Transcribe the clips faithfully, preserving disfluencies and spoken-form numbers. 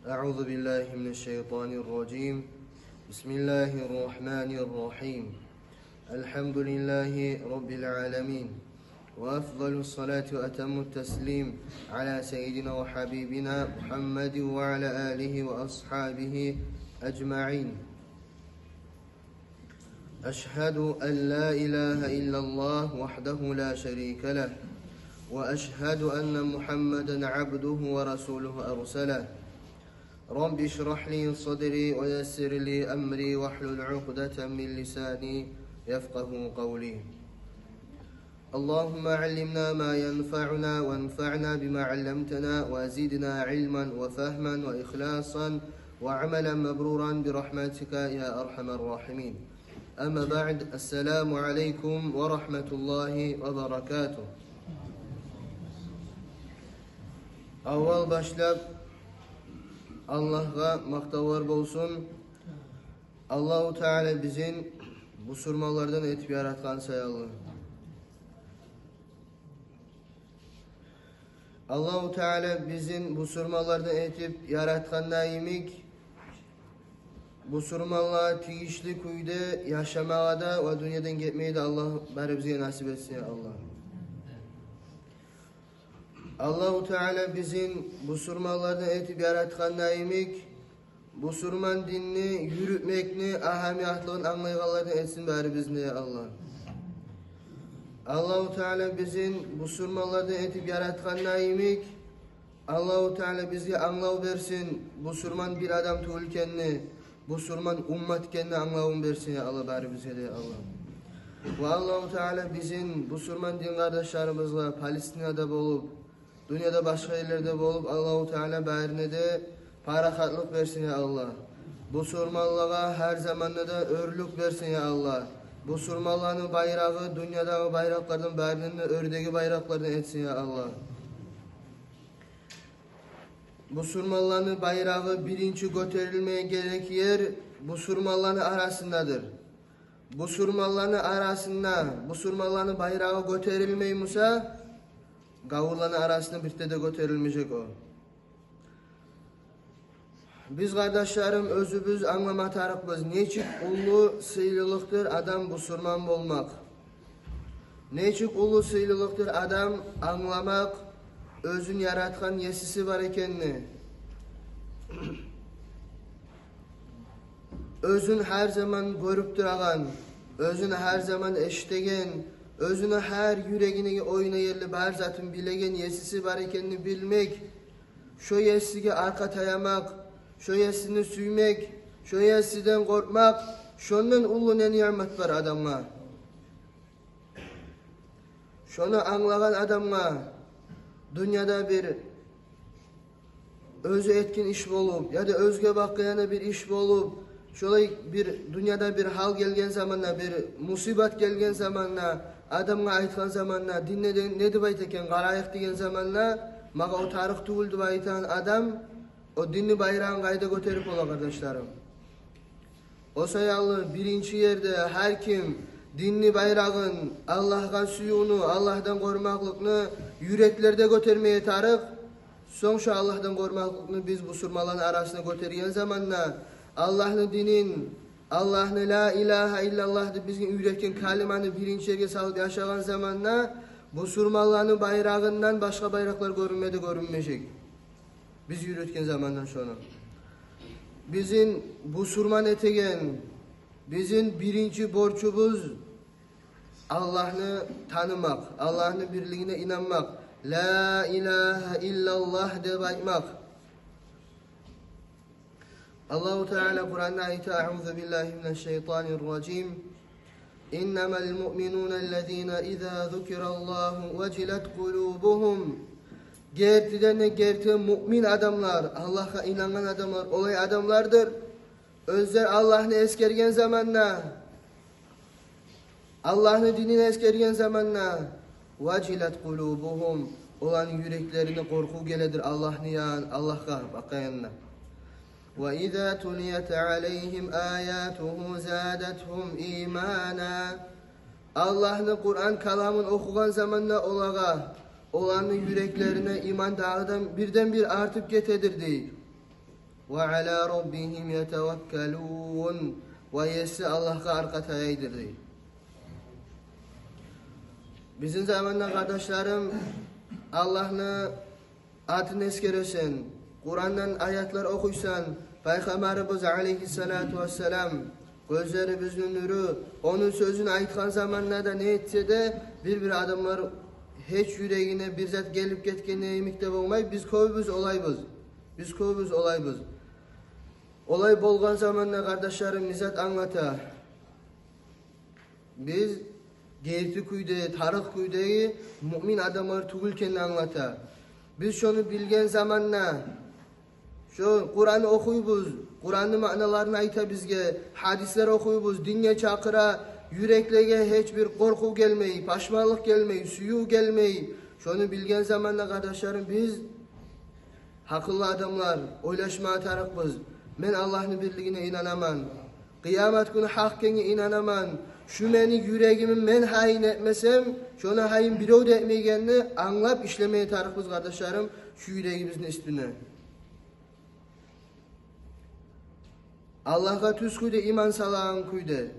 أعوذ بالله من الشيطان الرجيم. بسم الله الرحمن الرحيم. الحمد لله رب العالمين. وأفضل الصلاة وأتم التسليم على سيدنا وحبيبنا محمد وعلى آله وأصحابه أجمعين. أشهد أن لا إله إلا الله وحده لا شريك له، وأشهد أن محمدا عبده ورسوله أرسله. رب اشرح لي صدري ويسر لي أمري واحلل عقدة من لساني يفقه قولي. اللهم علمنا ما ينفعنا وانفعنا بما علمتنا وزدنا علما وفهما وإخلاصا وعملا مبرورا برحمتك يا أرحم الراحمين. أما بعد، السلام عليكم ورحمة الله وبركاته. Аввал башлап Аллагьгъа макътавлар болсун. Аллагьу Таала бизин бусурманлардан этип яратгъан саялы. Аллагьу Таала бизин бусурманлардан этип яратгъанда йимик, бусурманлагъа тийишли кюйде яшамагъа да ва дюньядан гетмеге де Аллагь барыбызгъа насип этсин, я Аллагь. Аллагьу Таала бизин бусурманлардан этип яратгъанда йимик, бусурман динни юрютмекни агьамиятлыгъын англайгъанлардан этсин барыбызны, я Аллагь. Аллагьу Таала бизин бусурманлардан этип яратгъанда йимик, Аллагьу Таала бизге англав берсин, бусурман бир адам тюгюл экенни, бусурман уммат экенни англавун берсин, я Аллагь, барыбызгъа да, я Аллагь. Ва Аллагьу Таала бизин бусурман дин къардашларыбызгъа Палестинада болуп, дюньяда башгъа ерлерде болуп, Аллагьу Таала барына да парахатлыкъ берсин, я Аллагь. Бусурманлагъа гьар заманда да оьрлюк берсин, я Аллагь. Бусурманланы байрагъы дюньядагъы байракълардан барындан да оьрдеги байракълардан этсин, я Аллагь. Бусурманланы байрагъы биринчи гётерилмеге герек ер бусурманланы арасындадыр. Бусурманланы арасында бусурманланы байрагъы гётерилмей буса, гавурланы арасында бирде де гётерилмежек о. Биз, къардашларым, оьзюбюз англама тарыкъбыз, нечик уллу сыйлылыкъдыр адам бусурман болмакъ. Нечик уллу сыйлылыкъдыр адам англамакъ оьзюн яратгъан есиси бар экенни. Оьзюн гьар заман гёрюп турагъан, оьзюн гьар заман эшитеген, оьзюню гьар юрегине ойна ерли бар затын билеген есиси бар экенни билмек, шо есиге аркъа таямакъ, шо есини сюймек, шо есиден къоркъмакъ, шондан уллу не ниъмат бар адамгъа? Шону англагъан адамгъа дюньяда бир оьзю этген иш болуп, яда оьзге бакъгъан яна бир иш болуп, шолай бир дюньяда бир гьал гелген заманда, бир мусибат гелген заманда, адамгъа айтгъан заманда, динде де не деп айта экен, къарайыкъ деген заманда, магъа о тарыкъ тюгюл деп айтагъан адам, о динни байрагъын къайда гётерип бола, къардашларым? О саялы биринчи ерде гьар ким динни байрагъын, Аллагьгъа сюювню, Аллагьдан къоркъмакълыкъны юреклерде гётермеге тарыкъ. Сонг шо Аллагьдан къоркъмакълыкъны биз бусурманланы арасына гётерген заманда, Аллагьны динин, Аллагьны ла илагьа иллаллагь деп бизге уьйретген калиманы биринчи ерге салып яшагъан заманда, бусурманланы байрагъындан башгъа байракълар гёрюнме де гёрюнмежек. Биз уьйретген замандан шону. Бизин бусурман этеген, бизин биринчи борчубуз Аллагьны танымакъ, Аллагьны бирлигине инанмакъ, ла илагьа иллаллагь деп айтмакъ. Аллагьу Таала Къуранда айта: أعوذ بالله من الشيطان الرجيم. إنما المؤمنون الذين إذا ذكر الله وجلت قلوبهم. Гертиден де герти муъмин адамлар, Аллагьгъа инангъан адамлар, олай адамлардыр. Оьзлер Аллагьны эсгерген заманда, Аллагьны динин эсгерген заманда, وجلت قلوبهم, оланы юреклерине къоркъув геледир Аллагьны ян-, Аллагьгъа бакъгъан янда. وإذا تليت عليهم آياته زادتهم إيمانا. Аллагьны Къуран каламын охугъан заманда олагъа, оланы юреклерине иман дагъыдан бирден-бир артып гетедир, дей. وعلى ربهم يتوكلون. Ва еси Аллагьгъа аркъа таяйдыр дей. Бизин заманда, къардашларым, Аллагьны атын эсгересен, Къурандан аятлар охуйсан, Пайхаммарыбыз алейгьиссалату вассалам, гёзлерибизни нюрю, ону сёзюн айтгъан заманда да, не этсе де, бир-бир адамлар гьеч юрегине бир зат гелип гетген йимик де болмай, биз кёбюбюз олайбыз. Биз кёбюбюз олайбыз. Олай болгъан заманда, къардашларым, не зат англата? Биз герти кюйде, тарыкъ кюйдеги муъмин адамлар тюгюл экенни англата. Биз шону билген заманда, шо Къуранны охуйбуз, Къуранны маъналарын айта бизге, гьадислер охуйбуз, динге чакъыра, юреклеге гьеч бир къоркъув гелмей, пашманлыкъ гелмей, сююв гелмей. Шону билген заманда, къардашларым, биз гьакъыллы адамлар ойлашма тарыкъбыз. Мен Аллагьны бирлигине инанаман. Къыямат гюню гьакъ экенине инанаман. Шу мени юрегимни мен гьайын этмесем, шону гьайын бирев де этмейгенни англап ишлеме тарыкъбыз, къардашларым, шу юрегибизни уьстюне. Аллагьгъа тюз кюйде иман салагъан кюйде.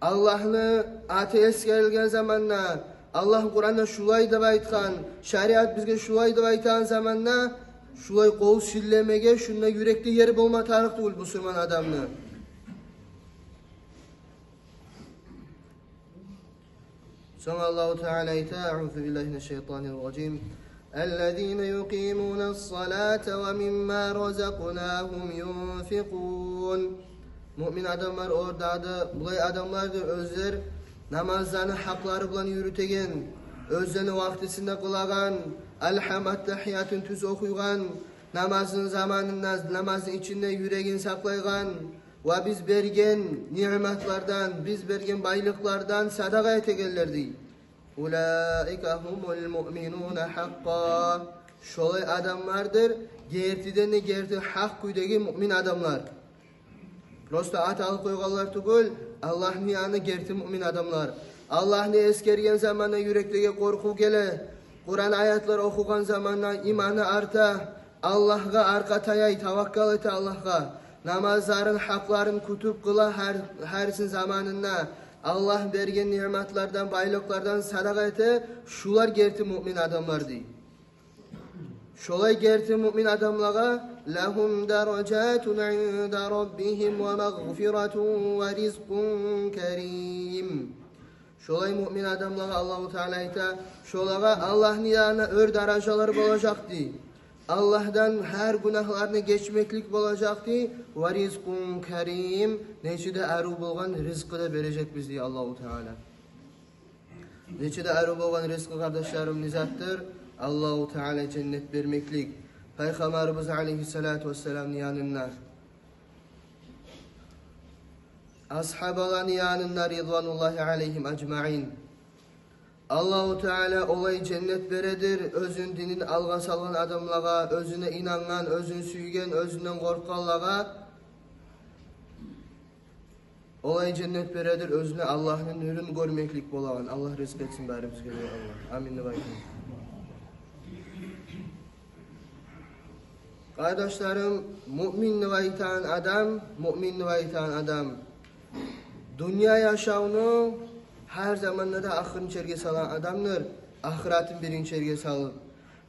Аллагьны аты эсгерилген заманда, Аллагь Къуранда шулай деп айтгъан, шариат бизге шулай деп айтагъан заманда, шулай къол силлемеге шунда юрекде ер болма тарыкъ тюгюл бусурман адамны. Сонг Аллагьу Таала айта: أعوذ بالله من الشيطان الرجيم. الذين يقيمون الصلاة ومما رزقناهم ينفقون. Муъмин адамлар ордады, булай адамлардыр оьзлер намазланы гьакълары булан юрютеген, оьзлени вакътисинде къылагъан, алгьам, аттагьиятын тюз охуйгъан, намазны заманында, намазны ичинде юрегин сакълайгъан, ва биз берген ниъматлардан, биз берген байлыкълардан садагъа этегенлер дей. أولئك هم المؤمنون حقا. Шолай адамлардыр гертиден де герти, гьакъ кюйдеги муъмин адамлар. Просто ат алып къойгъанлар тюгюл, Аллагьны янында герти муъмин адамлар. Аллагьны эсгерген заманда юреклеге къоркъув геле, Къуран аятлар охугъан заманда иманы арта, Аллагьгъа аркъа таяй, таваккал эте Аллагьгъа. Намазларын, гьакъларын кютюп къыла, гьар, гьарисин заманында Аллагь берген ниъматлардан, байлыкълардан садагъа эте. Шулар герти муъмин адамлар дей. Шолай герти муъмин адамлагъа لهم درجات عند ربهم ومغفرة ورزق كريم. Шолай муъмин адамлагъа Аллагьу Таала айта, шолагъа Аллагьны янында оьр даражалар болажакъ дей. Аллагьдан гьар гюнагьларына гечмеклик болажакъ дей. ورزق كريم, нече де арив болгъан ризкъы да бережекбиз дей Аллагьу Таала. Нече де арив болгъан ризкъы, къардашларым, не затдыр? Аллагьу Таала женнет бермеклик. Пайхаммарыбыз алейгьиссалату вассаламны янында, асгьабаланы янында, رضوان الله عليهم أجمعين. Аллагьу Таала олай женнет бередир оьзюн динин алгъа салгъан адамлагъа, оьзюне инангъан, оьзюн сюйген, оьзюнден къоркъгъанлагъа. Олай женнет бередир оьзюне Аллагьны нюрюн гёрмеклик болагъан. Аллагь ризкъы этсин барыбызгъа да, я Аллагь. Амин деп айтайыкъ. Къардашларым, муъмин деп айтагъан адам, муъмин деп айтагъан адам дюнья яшавну гьар заманда да ахырынчы ерге салагъан адамдыр, ахыратын биринчи ерге салып.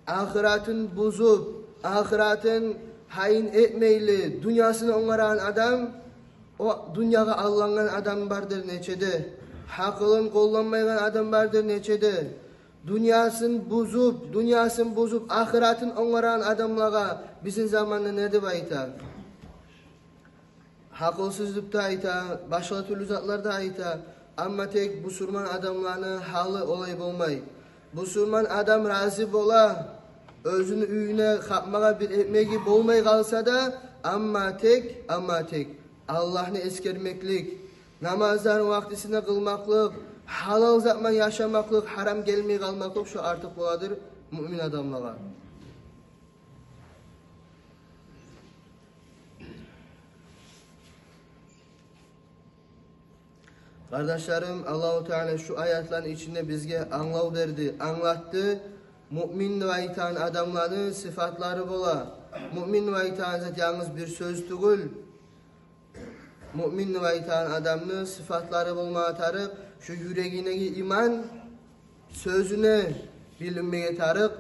Ахыратын бузуп, ахыратын гьайын этмейли, дюньясын онгарагъан адам, о дюньягъа аллангъан адам бардыр нече де. Гьакъылын къолланмайгъан адам бардыр нече де. Дюньясын бузуп, дюньясын бузуп, ахыратын онгарагъан адамлагъа бизин заманда не деп айта? Гьакъылсыз деп де айта, башгъа тюрлю затлар да айта. Амма тек бусурман адамланы гьалы олай болмай. Бусурман адам рази бола, оьзюню уьюне хапмагъа бир экмеги болмай къалса да, амма тек, амма тек Аллагьны эсгермеклик, намазларын вакътисинде къылмакълыкъ, гьалал затман яшамакълыкъ, гьарам гелмей къалмакълыкъ, шо артыкъ боладыр муъмин адамлагъа. Къардашларым, Аллагьу Таала шу аятланы ичинде бизге англав берди, англатды. Муъмин деп айтагъан адамланы сыфатлары бола. Муъмин деп айтагъан зат янгыз бир сёз тюгюл. Муъмин деп айтагъан адамны сыфатлары болмагъа тарыкъ: шу юрегиндеги иман сёзюне билинмеге тарыкъ,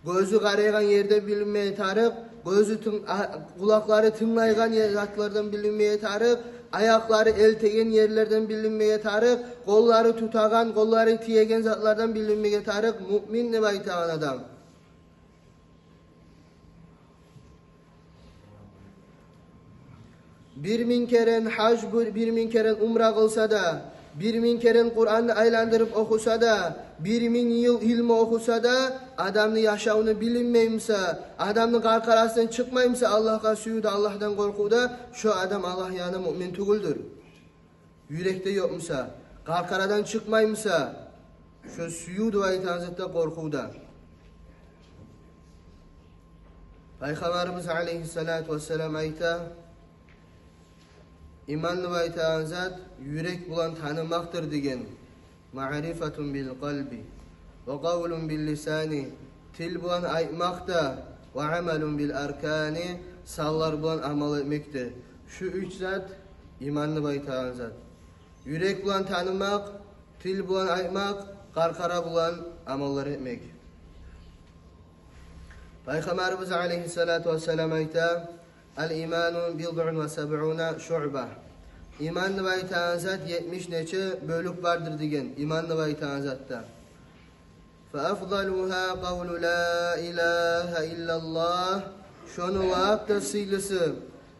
гёзю къарайгъан ерден билинмеге тарыкъ, гёзю тын-, а-, къулакълары тынглайгъан ер-, затлардан билинмеге тарыкъ, аякълары элтеген ерлерден билинмеге тарыкъ, къоллары тутагъан, къоллары тиеген затлардан билинмеге тарыкъ муъмин деп айтагъан адам. Бир минг керен гьаж, бир, бир минг керен умра къылса да, бир минг керен Къуранны айландырып охуса да, бир минг йыл илму охуса да, адамны яшавунда билинмей буса, адамны къаркъарасындан чыкъмай буса Аллагьгъа сююв де, Аллагьдан къоркъув да, шо адам Аллагь янында муъмин тюгюлдюр. Юрекде ёкъ буса, къаркъарадан чыкъмай буса шо сююв деп айтагъан зат да, къоркъув да. Пайхаммарыбыз алейгьиссалату вассалам айта: «Иман деп айтагъан зат юрек булан танымакъдыр», — деген. «Маърифатун бил къалби, ва къавлун бил лисани», тил булан айтмакъ да, «ва амалун бил аркани», санлар булан амал этмек де. Шу уьч зат иман деп айтагъан зат. Юрек булан танымакъ, тил булан айтмакъ, къаркъара булан амаллар этмек. Пайхаммарыбыз алейгьиссалату вассалам айта: «Ал иману бидъун ва сабъуна шуъба». Иман деп айтагъан зат етмиш нече бёлюк бардыр деген, иман деп айтагъан затда. «Фа афдалугьа къавлу ла илагьа иллаллагь». Шону лап да сыйлысы,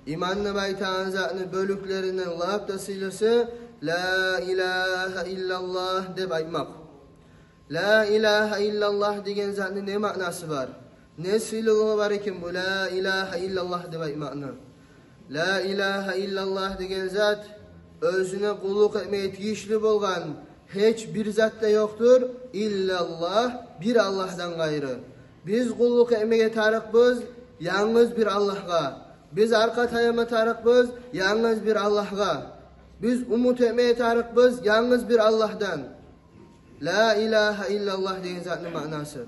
иман деп айтагъан затны бёлюклеринден лап да сыйлысы «Ла илагьа иллаллагь» деп айтмакъ. «Ла илагьа иллаллагь» деген затны не маънасы бар? Не сыйлылыгъы бар экен бу «Ла илагьа иллаллагь» деп айтмакъны? «Ла илагьа иллаллагь» деген зат — оьзюне къуллукъ этмеге тийишли болгъан гьеч бир зат да ёкъдур иллаллагь, бир Аллагьдан къайры. Биз къуллукъ этмеге тарыкъбыз янгыз бир Аллагьгъа. Биз аркъа таяма тарыкъбыз янгыз бир Аллагьгъа. Биз умут этмеге тарыкъбыз янгыз бир Аллагьдан. «Ла илагьа иллаллагь» деген затны маънасы.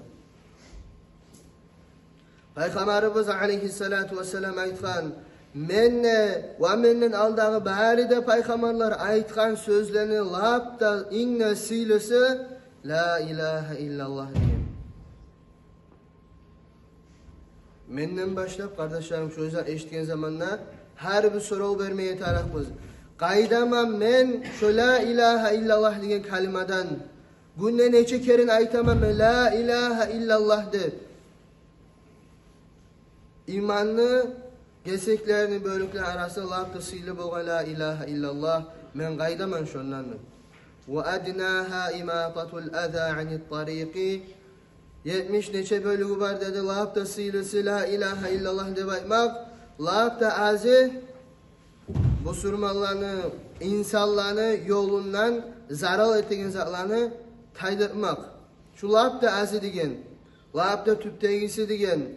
Пайхаммарыбыз алейгьиссалату вассалам айтгъан: «Мен де ва менден алдагъы бары да пайхаммарлар айтгъан сёзлени лап да инг де сыйлысы «Ла илагьа иллаллагь» деген». Менден башлап, къардашларым, шу сёзню эшитген заманда гьар бир сорав бермеге тарыкъбыз: «Къайдаман мен шо «Ла илагьа иллаллагь» деген калимадан? Гюнде нече керен айтаман мен «Ла илагьа иллаллагь» деп?» Иманны гесеклерини, бёлюклерини арасында лап да сыйлы болгъан «Ла илагьа иллаллагь», мен къайдаман шондан? «Ва аднагьа имататул аза анит тарикъи». Етмиш нече бёлюгю бар деди, лап да сыйлысы «Ла илагьа иллаллагь» деп айтмакъ, лап да азы бусурманланы, инсанланы ёлундан зарал этеген затланы тайдыртмакъ. Шу лап да азы деген, лап да тюпдегиси деген.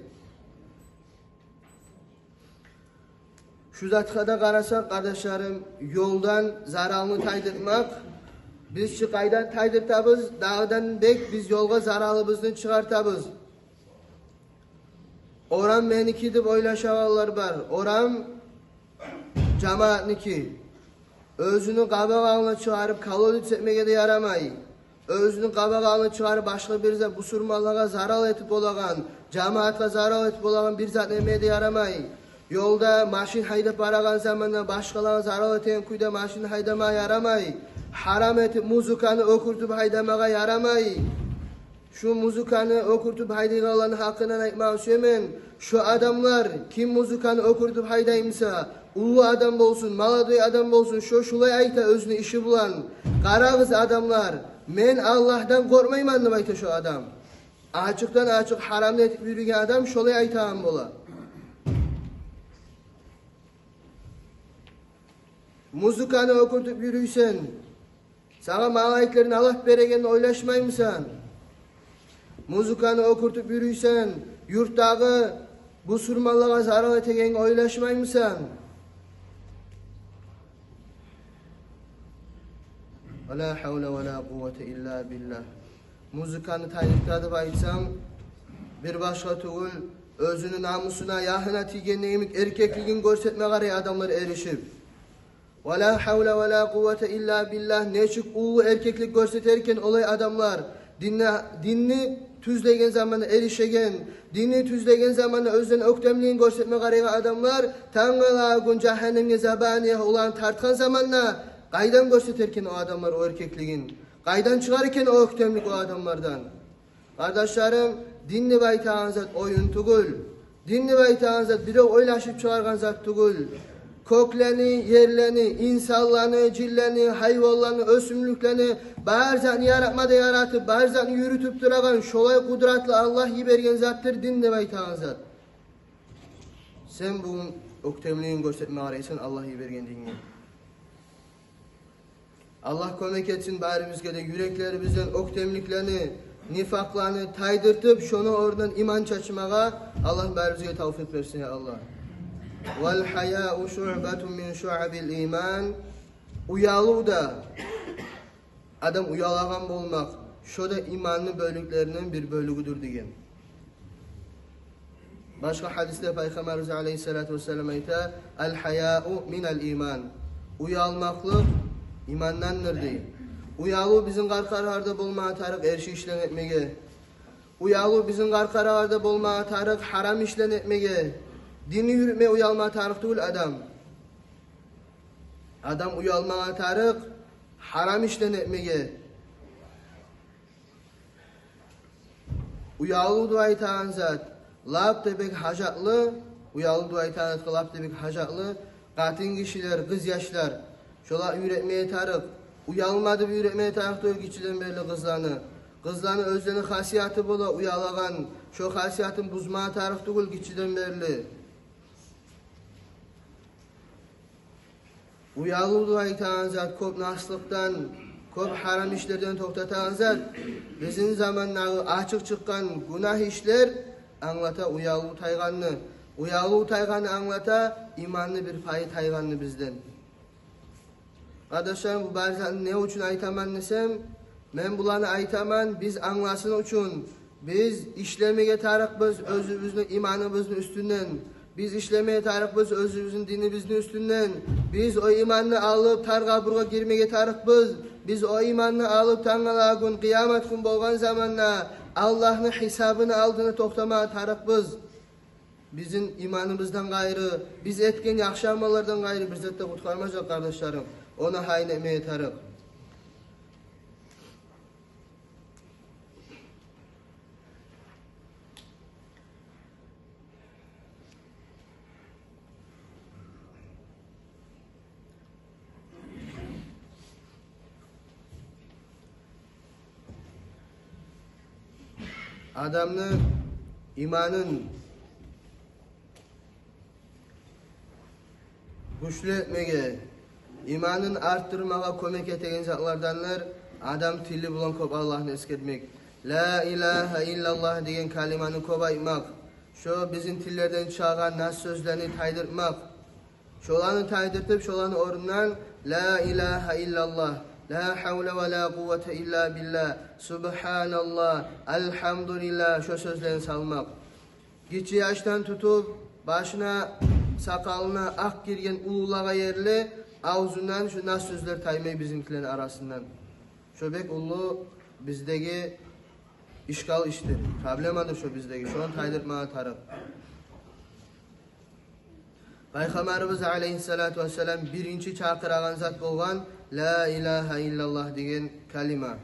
Шу затгъа да къарасакъ, къардашларым, ёлдан заралны тайдыртмакъ. Биз чи къайдан тайдыртабыз? Дагъыдан бек биз ёлгъа заралыбызны чыгъартабыз. Орам меники деп ойлашагъанлар бар. Орам жамаатныки. Оьзюню къабакъ алдына чыгъарып колодец этмеге де ярамай. Оьзюню къабакъ алдына чыгъарып башгъа бир зат, бусурманлагъа зарал этип болагъан, жамаатгъа зарал этип болагъан бир зат этмеге де ярамай. Ёлда машин гьайдап барагъан заманда башгъалагъа зарал этеген кюйде машин гьайдамагъа ярамай. Гьарам этип музыканы оькюртюп гьайдамагъа ярамай. Шу музыканы оькюртюп гьайдайгъанланы гьакъындан айтмагъа сюемен. Шу адамлар, ким музыканы оькюртюп гьайдаймыса, уллу адам болсун, молодой адам болсун, шо шулай айта оьзюню иши булан: «Къарагъыз, адамлар, мен Аллагьдан къоркъмайман», — деп айта шо адам. Ачыкъдан-ачыкъ гьарамны этип юрюйген адам шолай айтагъан бола. Музыканы оькюртюп юрюйсен, сагъа малайиклер налат берегенни ойлашмаймысан? Музыканы оькюртюп юрюйсен, юртдагъы бусурманлагъа зарал этегенни ойлашмаймысан? Ва ла гьавла ва ла къуввата илла биллагь. Музыканы тайдырта деп айтсанг, бир башгъа тюгюл, Оьзюню намусуна, ягьына тийгенде йимик эркеклигин гёрсетме къарай адамлар эришип. Ва ла гьавла ва ла къуввата илла биллагь. Нечик уллу эркеклик гёрсетер экен олай адамлар? Динни, динни тюзлеген заманда эришеген, динни тюзлеген заманда оьзлени оьктемлигин гёрсетме къарайгъан адамлар тангала гюн жагьаннемге, забаниягъа оланы тартгъан заманда къайдан гёрсетер экен о адамлар о эркеклигин? Къайдан чыгъар экен о оьктемлик о адамлардан? Къардашларым, дин деп айтагъан зат оюн тюгюл. Дин деп айтагъан зат бирев ойлашып чыгъаргъан зат тюгюл. Кёклени, ерлени, инсанланы, жинлени, гьайванланы, оьсюмлюклени, бар затны яратма да яратып, бар затны юрютюп турагъан шолай къудратлы Аллагь йиберген затдыр дин деп айтагъан зат. Сен бугюн оьктемлигин гёрсетме къарайсан Аллагь йиберген динге. Аллагь кёмек этсин барибизге де юреклерибизден оьктемликлени, нифакъланы тайдыртып, шону орнундан иман чачмагъа Аллагь барибизге тавфикъ берсин, я Аллагь. Вал гьаяу шуъбатун мин шуъабил иман. Уялыв да, адам уялагъан болмакъ, шо да иманны бёлюклеринден бир бёлюгюдюр деген. Башгъа гьадисде Пайхаммарыбыз алейгьиссалату вассалам айта: «Ал гьаяу минал иман». Уялмакълыкъ имандандыр дей. Уялыв бизин къаркъараларда болмагъа тарыкъ эрши ишлени этмеге. Уялыв бизин къаркъараларда болмагъа тарыкъ гьарам ишлени этмеге. Динни юрютме уялмагъа тарыкъ тюгюл адам. Адам уялмагъа тарыкъ гьарам ишлени этмеге. Уялыв деп айтагъан зат лап да бек гьажатлы, уялыв деп айтагъан затгъа лап да бек гьажатлы. Къатын гишилер, къыз яшлар, шолар уьйретмеге тарыкъ. Уялма деп уьйретмеге тарыкъ тюгюл гиччиден берли къызланы. Къызланы оьзлени хасияты бола уялагъан, шо хасиятын бузмагъа тарыкъ тюгюл гиччиден берли. Уялыв деп айтагъан зат кёп наслыкъдан, кёп гьарам ишлерден токътатагъан зат. Бизин замандагъы ачыкъ чыкъгъан гюнагь ишлер англата уялыв тайгъанны. Уялыв тайгъанны англата иманны бир пайы тайгъанны бизден. Къардашларым, бу бар затны не учун айтаман десем, мен буланы айтаман, биз англасын учун. Биз ишлемеге тарыкъбыз оьзюбюзню иманыбызны уьстюнден. Биз ишлемеге тарыкъбыз оьзюбюзню динибизни уьстюнден. Биз о иманны алып, тар къабургъа гирмеге тарыкъбыз. Биз о иманны алып, тангала гюн, къыямат гюн болгъан заманда Аллагьны гьисабыны алдына токътамагъа тарыкъбыз. Бизин иманыбыздан къайры, биз этген яхшы амаллардан къайры бир зат да къутгъармажакъ, къардашларым. Ону гьайын этмеге тарыкъ. Адамны иманын гючлю этмеге, иманын артдырмагъа кёмек этеген затлардандыр адам тили булан кёп Аллагьны эсгермек. «Ла илагьа иллаллагь» деген калиманы кёп айтмакъ. Шо бизин тиллерден чыгъагъан нас сёзлени тайдыртмакъ. Шоланы тайдыртып, шоланы орнундан «Ла илагьа иллаллагь, ла гьавла ва ла къуввата илла биллагь, субгьаналлагь, альгьамдулиллагь» шо сёзлени салмакъ. Гиччи яшдан тутуп, башына, сакъалына акъ гирген уллулагъа ерли авзундан шо нас сёзлер таймай бизинкилени арасындан. Шо бек уллу биздеги ишкал ишдир, проблемадыр шо биздеги. Шону тайдыртмагъа тарыкъ. Пайхаммарыбыз алейгьиссалату вассалам биринчи чакъырагъан зат болгъан «Ла илагьа иллаллагь» деген калима.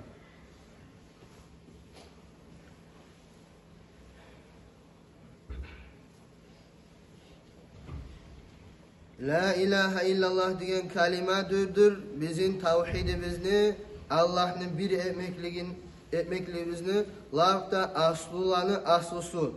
«Ла илагьа иллаллагь» деген калима дюрдюр бизин тавгьидибизни, Аллагьны бир этмеклигин, этмеклигибизни лап да аслуланы аслусу.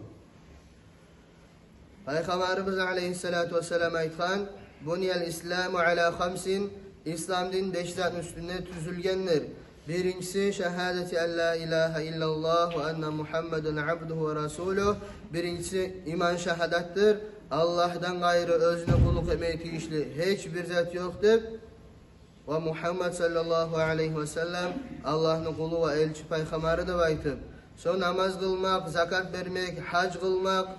Пайхаммарыбыз алейгьиссалату вассалам айтгъан: «Буниял исламу аля хамсин», ислам дин беш затны уьстюнде тюзюлгендир. Биринчиси шагьадати ан ла илагьа иллаллагь ва анна Мухаммадан абдугьу ва расулугь. Биринчиси иман шагьадатдыр. Аллагьдан къайры оьзюне къуллукъ этмеге тийишли гьеч бир зат ёкъ деп. Ва Мухаммад саллаллагьу алайгьи ва саллам Аллагьны къулу ва элчи пайхаммары деп айтып. Сонг намаз къылмакъ, закат бермек, гьаж къылмакъ.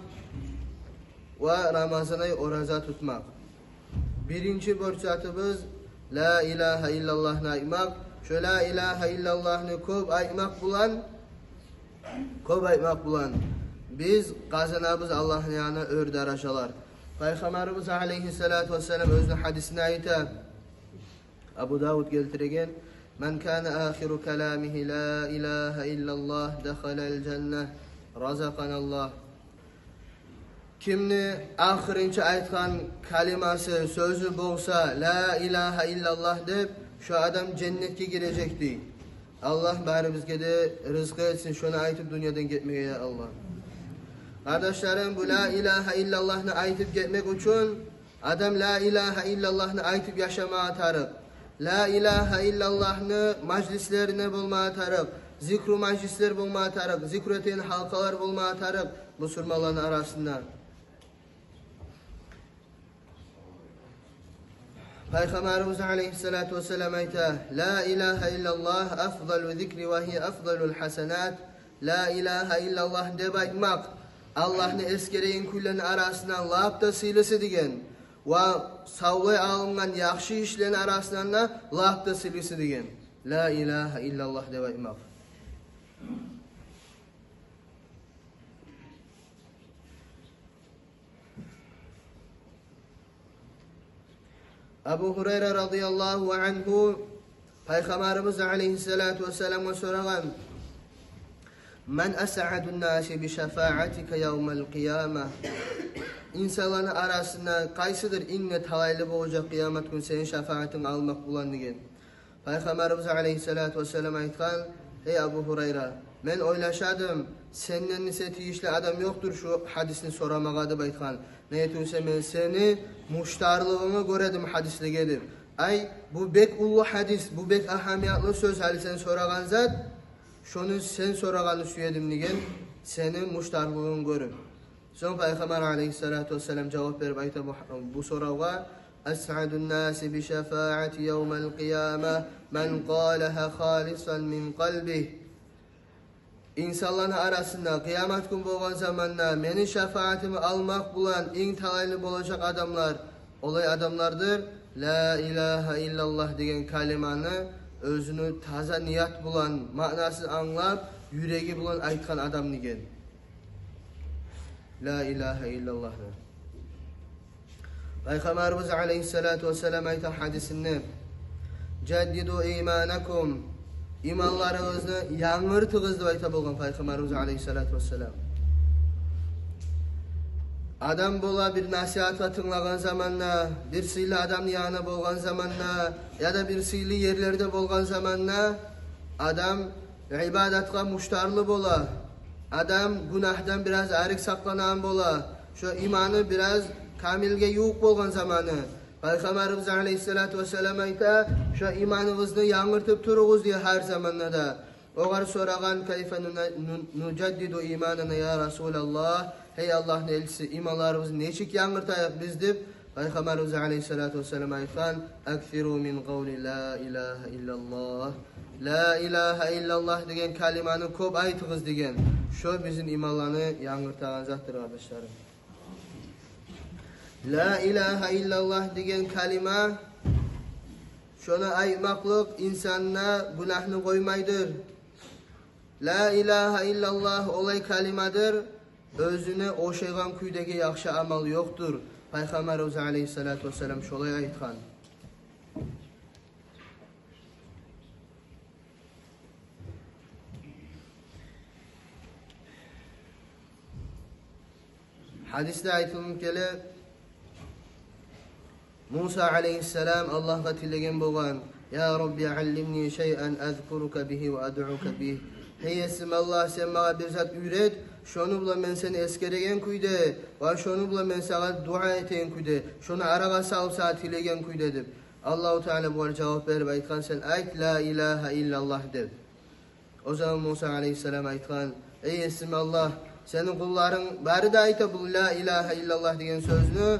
ва рамазан ай ораза тутмакъ. Биринчи борч затыбыз ла илагьа иллаллагьны айтмакъ. Шо ла илагьа иллаллагьны кёп айтмакъ булан, кёп айтмакъ булан биз къазанабыз Аллагьны янына оьр даражалар. Пайхаммарыбыз алайгьиссалату вассалам оьзюню гьадисинде айта, Абу Давуд гелтиреген: «Ман кана ахиру каламигьи ла илагьа иллаллагь, дахалал жанна, разакъаналлагь». Кимни ахырынчы айтгъан калимасы, сёзю болса ла илагьа иллаллагь деп, шо адам женнетге гирежек дей. Аллагь барыбызгъа да рызкъы этсин шону айтып дюньядан гетмеге, я Аллагь. Къардашларым, бу ла илагьа иллаллагьны айтып гетмек учун адам ла илагьа иллаллагьны айтып яшамагъа тарыкъ. Ла илагьа иллаллагьны мажлислеринде болмагъа тарыкъ. Зикру мажлислер болмагъа тарыкъ. Зикру этеген гьалкъалар болмагъа тарыкъ бусурманланы арасында. Пайхаммарыбыз алайгьиссалату вассалам айта: «Ла илагьа иллаллагь афдалу зикри ва гьия афдалул гьасанат». Ла илагьа иллаллагь деп айтмакъ Аллагьны эсгереген кюйлени арасындан лап да сыйлысы деген. Ва савлай алынгъан яхшы ишлени арасындан да лап да сыйлысы деген. Ла илагьа иллаллагь деп айтмакъ. Абу Гьурайра радияллагьу ангьу Пайхаммарыбыз алайгьиссалату вассаламгъа сорагъан: «Ман асъадун наси би шафаатика явмал къияма?» Инсанланы арасында къайсыдыр инг де талайлы болажакъ къыямат гюн сени шафаатынг алмакъ булан деген. Пайхаммарыбыз алайгьиссалату вассалам айтгъан: «Гьей Абу Гьурайра, мен ойлашадым, сенден эсе тийишли адам ёкъдур шу гьадисни сорамагъа», – деп айтгъан. «Неге тюгюл эсе мен сени муштарлыгъынгны гёредим гьадислеге», – деп. Ай, бу бек уллу гьадис, бу бек агьамиятлы сёз, гьали сен сорагъан зат, шону сен сорагъанны сюедим деген, сени муштарлыгъынгны гёрюп. Сонг Пайхаммар алайгьиссалату вассалам жавап берип айта бу, бу соравгъа: «Асъадун наси би шафаати явмал къияма ман къалагьа халисан мин къалбигь». Инсанланы арасында къыямат гюн болгъан заманда мени шафаатымны алмакъ булан инг талайлы болажакъ адамлар олай адамлардыр: «Ла илагьа иллаллагь» деген калиманы оьзюню таза ният булан, маънасын англап, юреги булан айтгъан адам деген. Ла илагьа иллаллагьны. Пайхаммарыбыз алайгьиссалату вассалам айта гьадисинде: «Жаддиду иманакум». Иманларыгъызны янгыртыгъыз деп айта болгъан Пайхаммарыбыз алайгьиссалату вассалам. Адам бола бир насигьатгъа тынглагъан заманда, бир сыйлы адамны янында болгъан заманда, яда бир сыйлы ерлерде болгъан заманда адам ибадатгъа муштарлы бола. Адам гюнагьдан бираз арек сакъланагъан бола. Шо иманы бираз камилге ювукъ болгъан заманы. Пайхаммарыбыз алайгьиссалату вассалам айта: «Шо иманыгъызны янгыртып туругъуз», – дей гьар заманда да. Огъар сорагъан: «Кайфа нуна-, ну-, нужаддиду иманана, я Расулаллагь?» «Гьей Аллагьны элчиси, иманларыбызны нечик янгыртайыкъ биз?» – деп, Пайхаммарыбыз алайгьиссалату вассалам айтгъан: «Аксиру мин къавли ла илагьа иллаллагь». «Ла илагьа иллаллагь» деген калиманы кёп айтыгъыз деген. Шо бизин иманланы янгыртагъан затдыр, къардашларым. «Ла илагьа иллаллагь» деген калима, шону айтмакълыкъ инсандан гюнагьны къоймайдыр. «Ла илагьа иллаллагь» олай калимадыр, оьзюне ошайгъан кюйдеги яхшы амал ёкъдур. Пайхаммарыбыз алайгьиссалату вассалам шолай айтгъан. Гьадисде айтылып геле, Муса алайгьиссалам Аллагьгъа тилеген болгъан: «Я Рабби, аллимни шайъан азкурука бигьи ва адъука бигь». «Гьей Есим Аллагь, сен магъа бир зат уьйрет, шону булан мен сени эсгереген кюйде ва шону булан мен сагъа дуа этеген кюйде, шону арагъа салып сагъа тилеген кюйде», – деп. Аллагьу Таала бугъар жавап берип айтгъан: «Сен айт: „Ла илагьа иллаллагь“», – деп. О заман Муса алайгьиссалам айтгъан: «Гьей Есим Аллагь, сени къулларынг бары да айта бу «Ла илагьа иллаллагь» деген сёзню».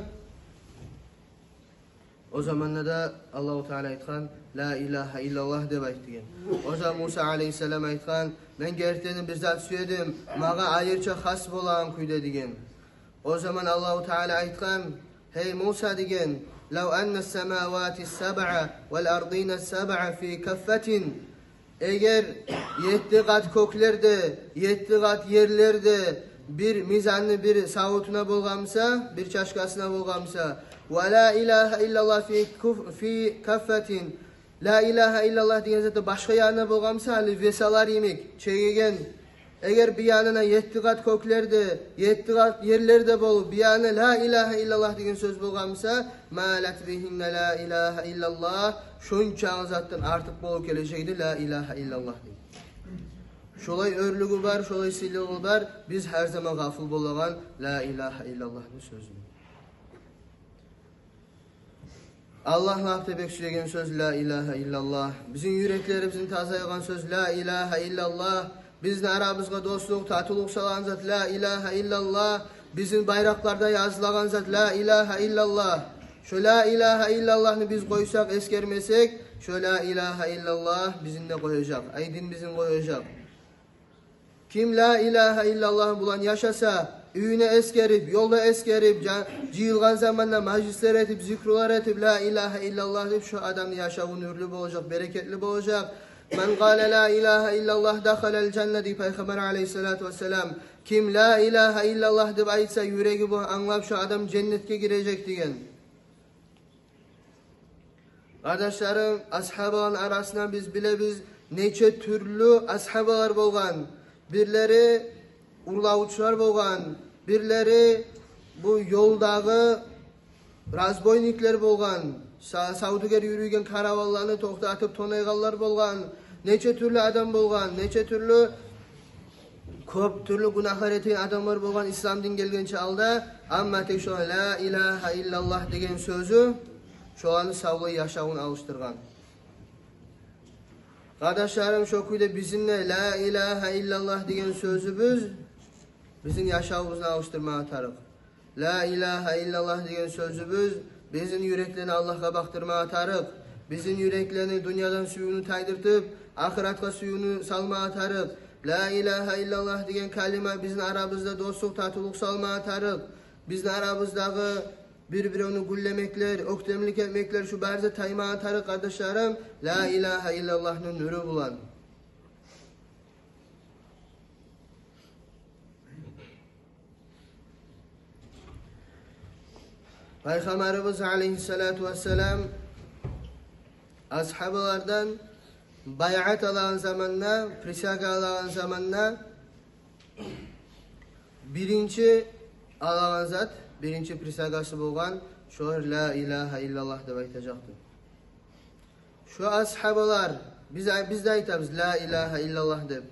О заманда да Аллагьу Таала айтгъан: «Ла илагьа иллаллагь» деп айт деген. О заман Муса алайгьиссалам айтгъан: «Мен гертиден бир зат сюедим, магъа айрыча хас болагъан кюйде», – деген. О заман Аллагьу Таала айтгъан: «Гьей Муса, — деген, — лав анна ссамавати ссабъа вал ардина ссабъа фи каффатин». Эгер етти къат кёклер де, етти къат ерлер де бир мизанны бир савутуна болгъан буса, бир чашкасына болгъан буса, ва ла илагьа иллаллагь фи куф-, фи каффатин, ла илагьа иллаллагь деген зат да башгъа янына болгъан буса, гьали весалар йимик чегеген, эгер бир янына етти къат кёклер де, етти къат ерлер де болуп, бир яны ла илагьа иллаллагь деген сёз болгъан буса, малат бигьинна ла илагьа иллаллагь, шончакъы затдан артыкъ болуп гележек эди ла илагьа иллаллагь деген. Шолай оьрлюгю бар, шолай сыйлылыгъы бар биз гьар заман гъафил болагъан ла илагьа иллаллагьны сёзюне. Аллагь лап да бек сюеген сёз ла илагьа иллаллагь. Бизин юреклерибизни тазалайгъан сёз ла илагьа иллаллагь. Бизин арабызгъа дослукъ, татывлукъ салагъан зат ла илагьа иллаллагь. Бизин байракъларда язылагъан зат ла илагьа иллаллагь. Шо ла илагьа иллаллагьны биз къойсакъ, эсгермесек, шо ла илагьа иллаллагь бизин де къояжакъ, ай дин бизин къояжакъ. Ким ла илагьа иллаллагь булан яшаса, уьюнде эсгерип, ёлда эсгерип, жа-, жыйылгъан заманда мажлислер этип, зикрулар этип, ла илагьа иллаллагь деп, шо адамны яшаву нюрлю болажакъ, берекетли болажакъ. Ман къала ла илагьа иллаллагь дахалал жанна, дей Пайхаммар алайгьиссалату вассалам. Ким ла илагьа иллаллагь деп айтса, юреги булан англап, шо адам женнетге гирежек деген. Къардашларым, асгьабаланы арасында биз билебиз, нече тюрлю асгьабалар болгъан. Бирлери урлавчулар болгъан, бирлери бу ёлдагъы разбойниклер болгъан, са-, савдюгер юрюйген караванланы токътатып тонайгъанлар болгъан. Нече тюрлю адам болгъан, нече тюрлю, кёп тюрлю гюнагьлар этеген адамлар болгъан ислам дин гелгенче алда. Амма тек шо ла илагьа иллаллагь деген сёзю шоланы савлай яшавун алышдыргъан. Къардашларым, шо кюйде бизин де ла илагьа иллаллагь деген сёзюбюз бизин яшавубузну алышдырмагъа тарыкъ. Ла илагьа иллаллагь деген сёзюбюз бизин юреклени Аллагьгъа бакъдырмагъа тарыкъ. Бизин юреклени дюньядан сюювню тайдыртып, ахыратгъа сюювню салмагъа тарыкъ. Ла илагьа иллаллагь деген калима бизин арабызда дослукъ, татывлукъ салмагъа тарыкъ. Бизин арабыздагъы бир-биревню гюллемеклер, оьктемлик этмеклер, шу бары да таймагъа тарыкъ, къардашларым, ла илагьа иллаллагьны нюрю булан. Пайхаммарыбыз алайгьиссалату вассалам асгьабалардан байъат алагъан заманда, присяга алагъан заманда биринчи алагъан зат, биринчи присягасы болгъан, шолар ла илагьа иллаллагь деп айтажакъ деп. Шо асгьабалар, биз ай-, биз де айтабыз ла илагьа иллаллагь деп.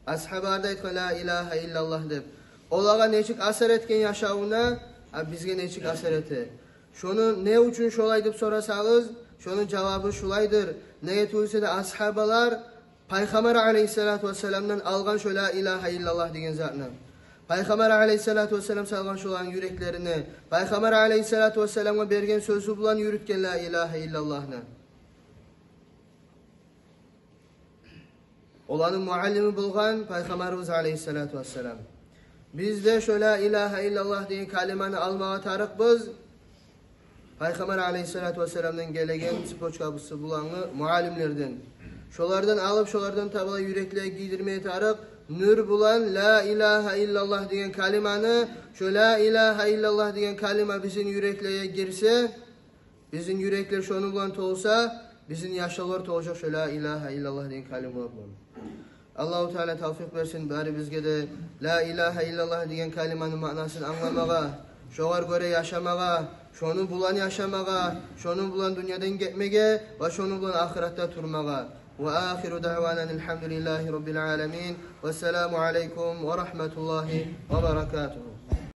Асгьабалар да айтгъан ла илагьа иллаллагь деп. Олагъа нечик асар этген яшавуна, а бизге нечик асар эте? Шону не учун шолай деп сорасагъыз, шону жавабы шулайдыр. Неге тюгюл эсе де асгьабалар Пайхаммар алайгьиссалату вассаламдан алгъан шо ла илагьа иллаллагь деген затны. Пайхаммар алайгьиссалату вассалам салгъан шоланы юреклерине, Пайхаммар алайгьиссалату вассаламгъа берген сёзю булан юрютген ла илагьа иллаллагьны. Оланы муаллими болгъан Пайхаммарыбыз алайгьиссалату вассалам. Биз де шо ла илагьа иллаллагь деген калиманы алмагъа тарыкъбыз Пайхаммар алайгьиссалату вассаламдан гелеген цепочкабызы булангъы муаллимлерден. Шолардан алып, шолардан таба юреклеге гийдирмеге тарыкъ нюр булан ла илагьа иллаллагь деген калиманы. Шо ла илагьа иллаллагь деген калима бизин юреклеге гирсе, бизин юреклер шону булан толса, бизин яшавлар толажакъ шо ла илагьа иллаллагь деген калималар булан. Аллагьу Таала тавфикъ берсин барибизге де ла илагьа иллаллагь деген калиманы маънасын англамагъа, шогъар гёре яшамагъа, шону булан яшамагъа, шону булан дюньядан гетмеге ва шону булан ахыратда турмагъа. Ва ахиру даъвана анил гьамдулиллагьи раббил аламин. Вассаламу алайкум ва рагьматуллагьи ва баракатугьу.